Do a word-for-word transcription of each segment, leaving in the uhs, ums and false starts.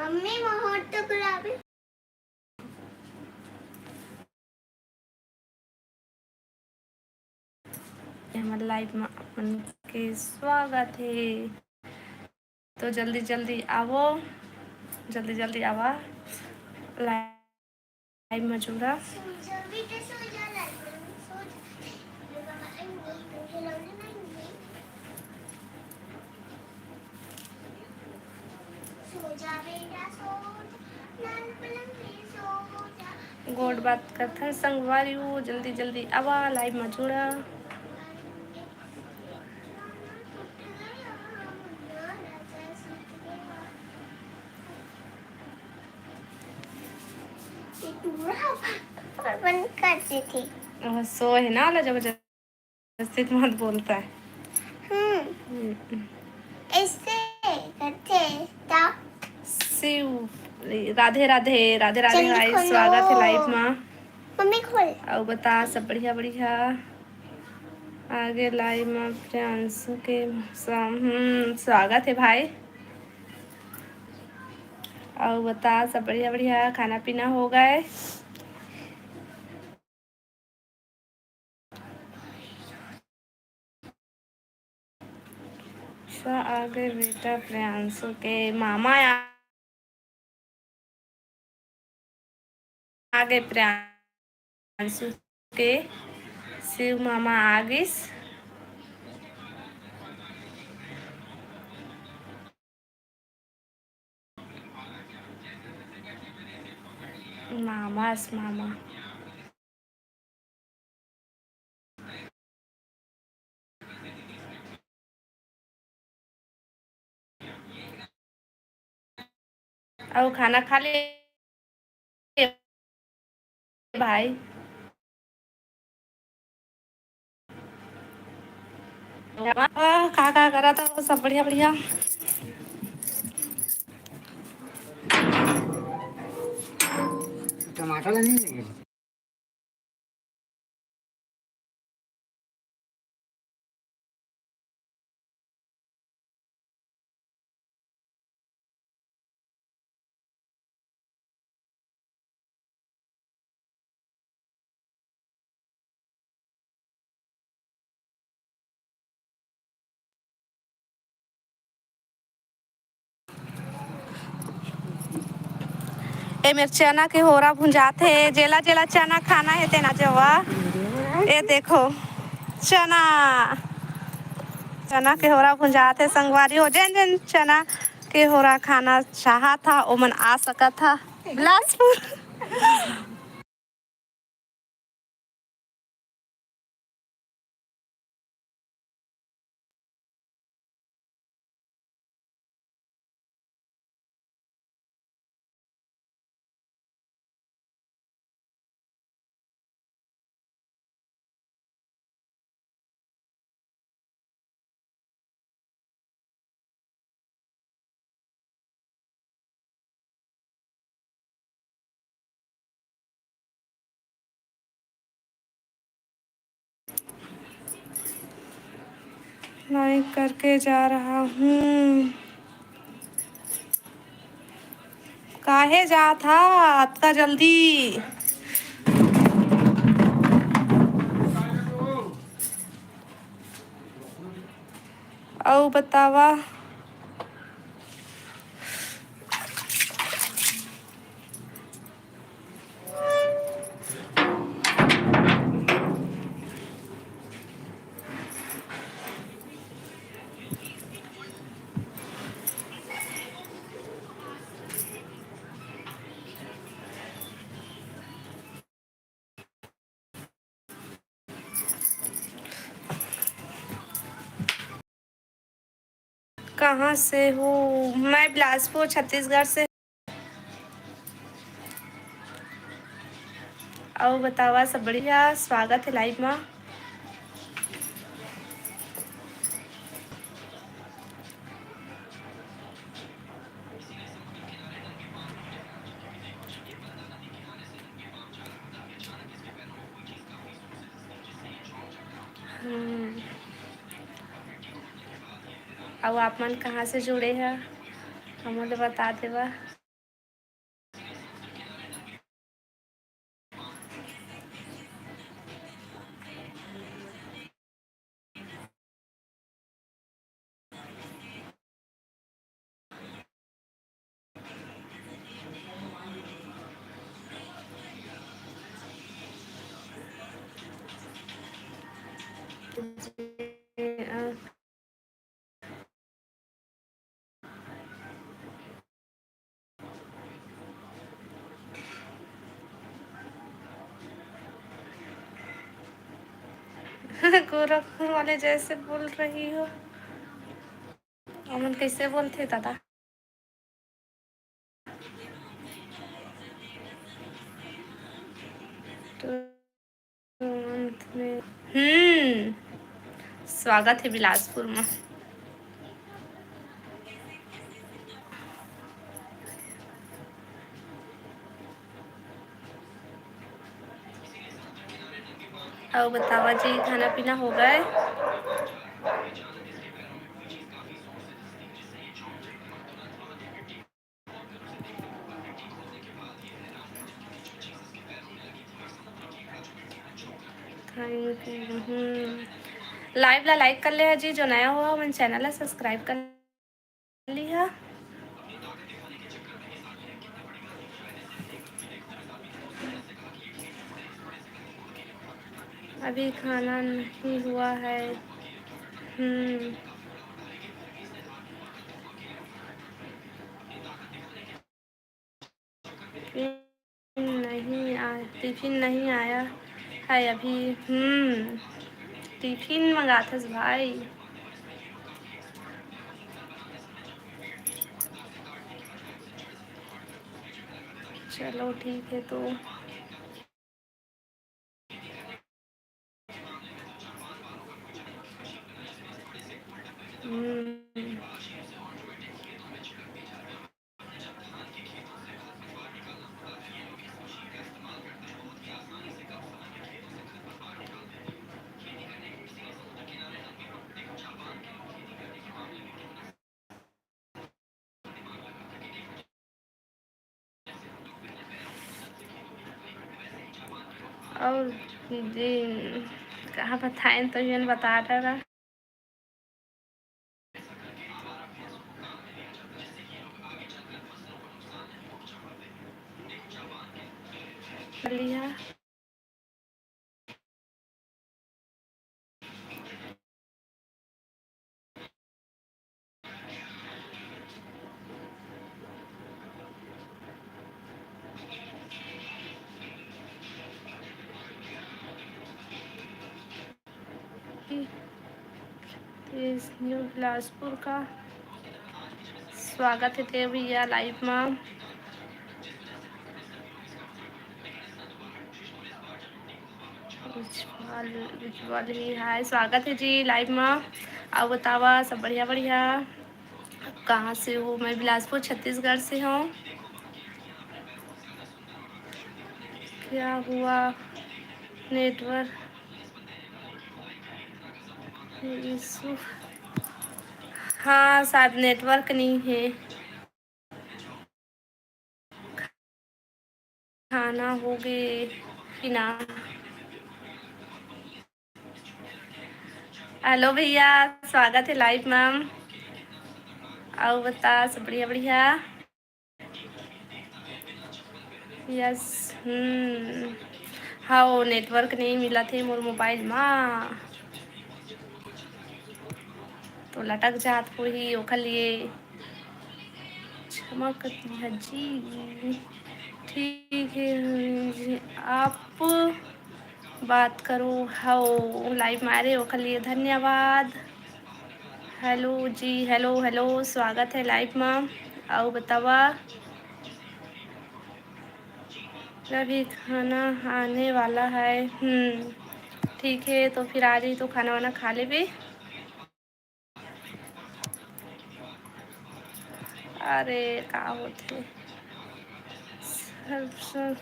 Mummy, मोर तो गुलाबी। हमर लाइव में आप मन के स्वागत हे। तो जल्दी जल्दी आवो, जल्दी जल्दी आवा लाइव में जुड़ा। गोठ बात करथन संगवारी हो, जल्दी जल्दी आवा लाइव में जुड़ा। बंद कर देथे। ओह, सो हे ना, ला जबरदस्ती मत बोलता है। हम्म। हम्म। ऐसे करथे ता। शिव, राधे राधे, राधे राधे, जल्दी hi, खोलो। स्वागत है लाइव में। मम्मी खोल। अउ बता सब बढ़िया बढ़िया। आगे लाइव में प्रियांशु के स्वा-, हम्म, स्वागत है भाई। अउ बता सब बढ़िया बढ़िया, खाना पीना हो गए? अच्छा, आगे बेटा प्रियांशु के मामा आ, आगे प्रियांशु के शिव मामा आ गिस। मामास मामा। अउ खाना खा ले भाई। आह, का का करत हो? सब बढ़िया बढ़िया। टमाटर नहीं लेंगे। ए मेर चना के होरा भुंजात हे। जेला जेला चना खाना हे तेना जवा। ए देखो चना, चना के होरा भुंजात हे संगवारी हो। जेन जेन चना के होरा खाना चाहत हा ओमन आ सकत हा बिलासपुर। लाइक करके जा रहा हूँ। काहे जात हा अतका जल्दी? अउ बतावा। कहाँ से हो? मैं बिलासपुर, छत्तीसगढ़ से। अउ बतावा, सब बढ़िया? स्वागत है लाइव मा। हम्म। अउ आप मन कहाँ से जुड़े ह, हमन ल बता देवा। गोरखपुर वाले जैसे बोल रही हो। ओमन कैसे बोलथे दादा? तुरंत में। हम्म, स्वागत है बिलासपुर में। अउ बतावा जी, खाना पीना हो गए? Thank you। हम्म। Live ला like कर ले जी, जो नया हुआ मन channel ला subscribe कर लिहा। अभी खाना नहीं हुआ है। हम्म। टिफिन नहीं आ, टिफिन नहीं आया है अभी। हम्म, टिफिन मंगाथस भाई। चलो ठीक है तो। हम्म। और जी, कहाँ बताएं, तो ये बता रहा। लिया। This new बिलासपुर का स्वागत है तेरे भैया live में। उज्जवल, उज्जवल ही हाय, स्वागत है जी live में। अउ बतावा सब बढ़िया बढ़िया, कहाँ से हो? मैं बिलासपुर छत्तीसगढ़ से हूँ। क्या हुआ network issue? हाँ, शायद network नहीं है। खाना हो गए कि ना? Hello भैया, स्वागत है live में। अउ बता, सब बढ़िया बढ़िया? Yes। हम्म, हाँ, वो network नहीं मिला थे मोर mobile में, तो लटक जात होही, ओखर लिए क्षमा कर दिया जी। ठीक है जी, आप बात करो। हो, live मारे, ओखर लिए धन्यवाद। Hello जी, hello, hello, स्वागत है live में। अउ बतावा, अभी खाना आने वाला है। हम्म, ठीक है, तो फिर आ जाई तो खाना वाना खा लेबे। अरे, का होथे? सब, सब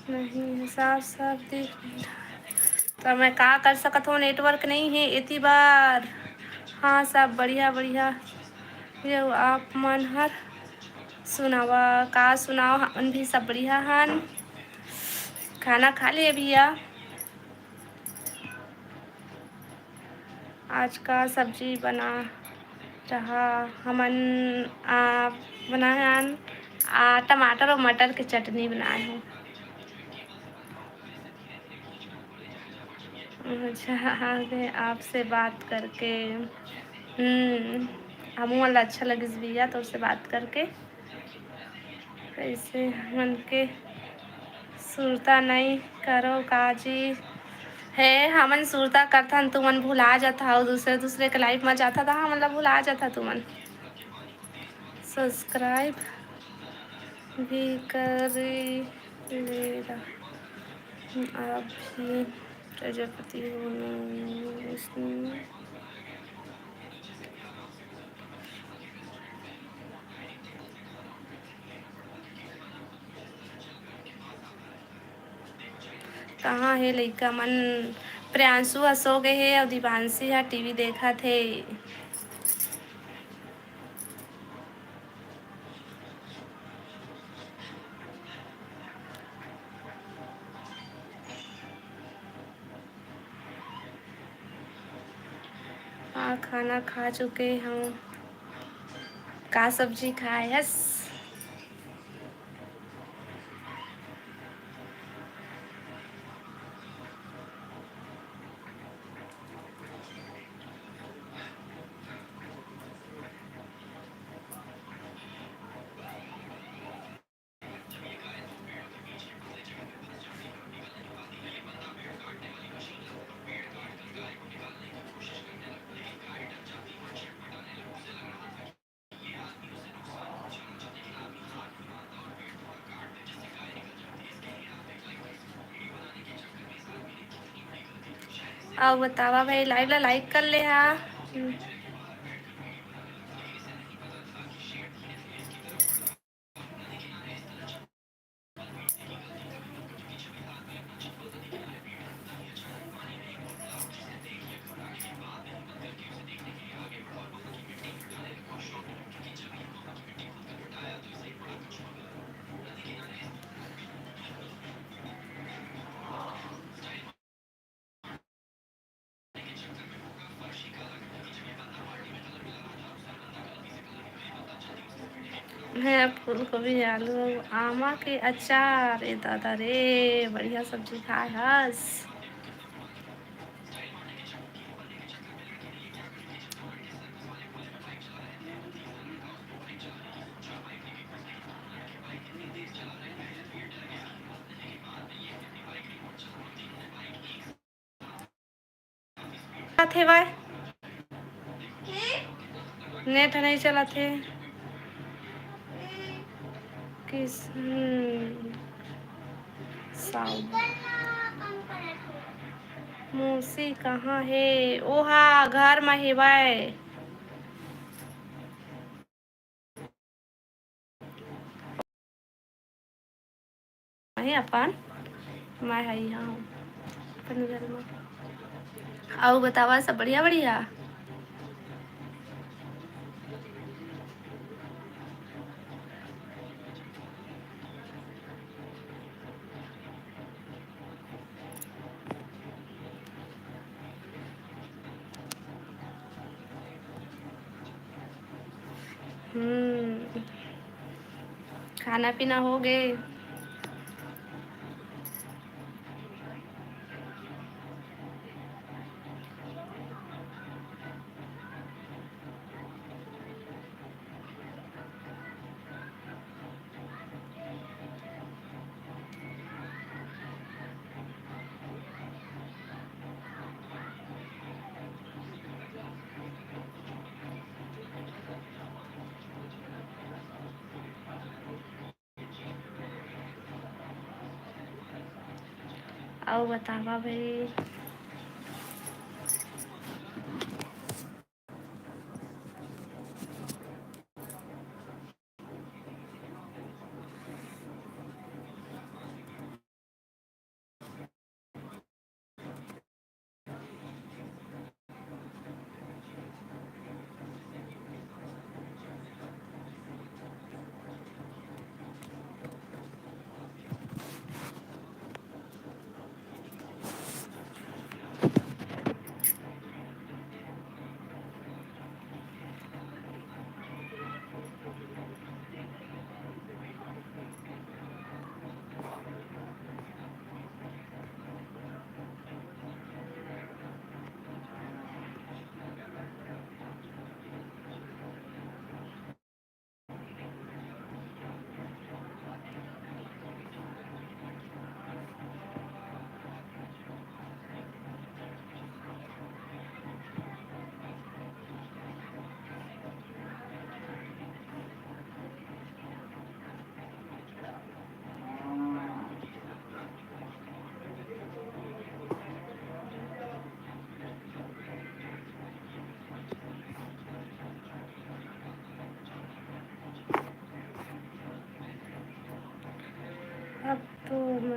नहीं है, साफ साफ दिख नहीं रहा है। तो मैं का कर सकत हूँ, network नहीं है एती बार। हाँ, सब बढ़िया बढ़िया। ये आप मन हर सुनावा, का सुनाव, हमन भी सब बढ़िया हन। खाना खा लिए भैया? आज का सब्जी बना रहा हमन, आ, बनाए हन, आ, टमाटर और मटर के चटनी बनाए हन। अच्छा, हाँ, हाँ, आपसे बात करके, हम्म, हमू वाला अच्छा लगिस भैया, तोर से बात करके। कैसे मन के सुरता नई करो काजी। हे, हमन सुरता करथन, तुमन भुला जाथा, अउ दूसरे, दूसरे के live म जाथा, त हमन ला भुला जाथा तुमन। Subscribe भी कर ले रहा। आप भी प्रजापति हो न, विष्णु। कहाँ हे लइका मन? प्रियांशु ह सो गे हे अउ दिवांशी ह टीवी देखत हे। हाँ, खाना खा चुके हूँ। का सब्जी खाए हस? अउ बतावा भाई, live ला like कर ले हा। हे फूलगोभी, आलू अउ आमा के अचार। ए दादा रे, बढ़िया सब्जी खाए हस। आथे भाई, net नहीं चलत हे। किस, हम्म, साउथ। मौसी कहाँ हे? ओहा घर म हेवय। हे अपन, मैं हई, हाँ, अपन घर में। अउ बतावा, सब बढ़िया, बढ़िया? हम्म, खाना पीना हो गे? अउ बतावा भाई।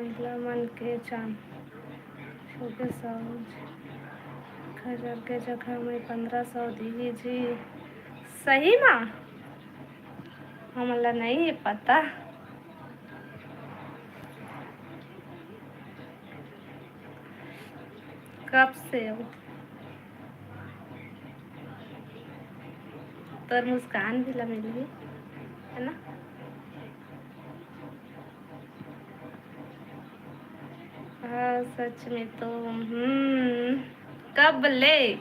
महिला मन के चांद, सुबह साँझ एक हजार के जगह में पंद्रह सौ दीही जी। सही मा? हमन ला नहीं पता। कब से हो? तोर मुस्कान भी ला मिलही, है ना? हाँ, सच में तो, हम्म, कब ले?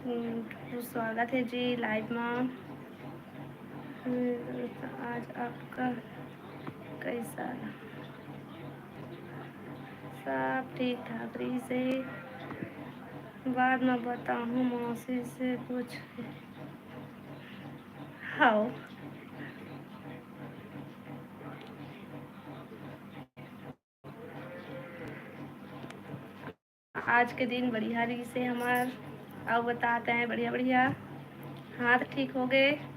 हम्म, स्वागत है जी live मा। हम्म, आज आपका कैसा रहा? सब ठीक ठाक रहिस हे। बाद में बताहूँ मौसी से पूछ। हाँ। आज के दिन बढ़िया रहिस हे हमार। अउ बता तैं, बढ़िया बढ़िया। हाथ ठीक हो गए।